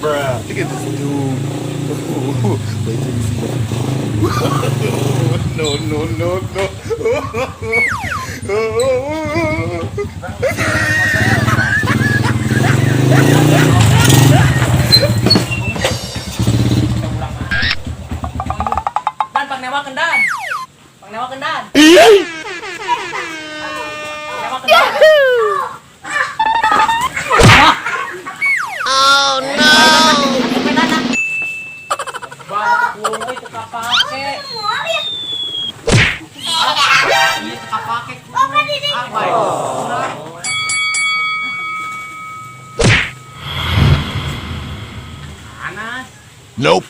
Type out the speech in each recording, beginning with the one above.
Bruh. Look at this dude. Wait till you see that. No, no, no, no. Dan pangnewakeun Dan. Pangnewakeun Dan. Pangnewakeun Dan. Oh no! Bah, kurung euy teu kapake. Iya, teu kapake. Apa ya? Kurang. Panas. Nope.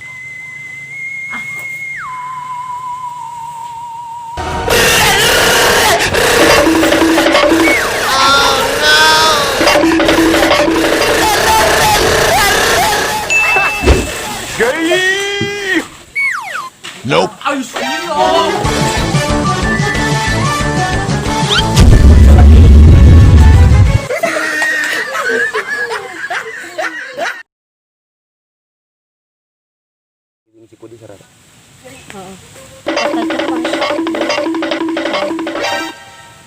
Gay! Nope. Ayo sini om.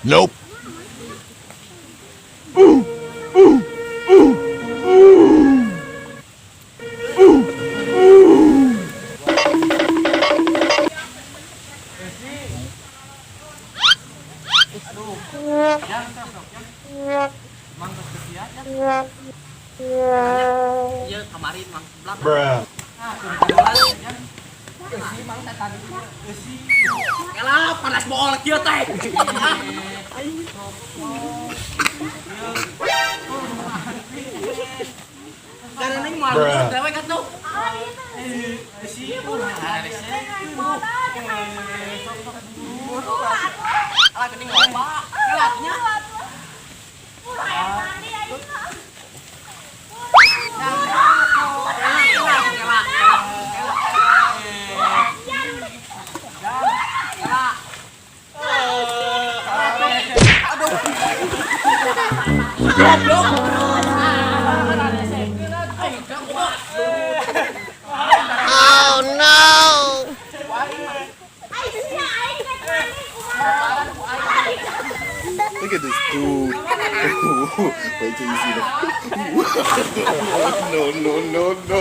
Nope. Ya, sok, ya. Mang geus kesian ya. Iya, kemarin Mang sebelah. Bruh. Ah, turun ya. Eusi Mang teh tadi. Eusi. Elah, panas bool kieu teh. Ah. Karena ini malu Bruh. dewek atuh. Eusi. Alah geuning loba. Kelatnya. Oh no! Look at this dude. Wait till you see that. No, no, no, no.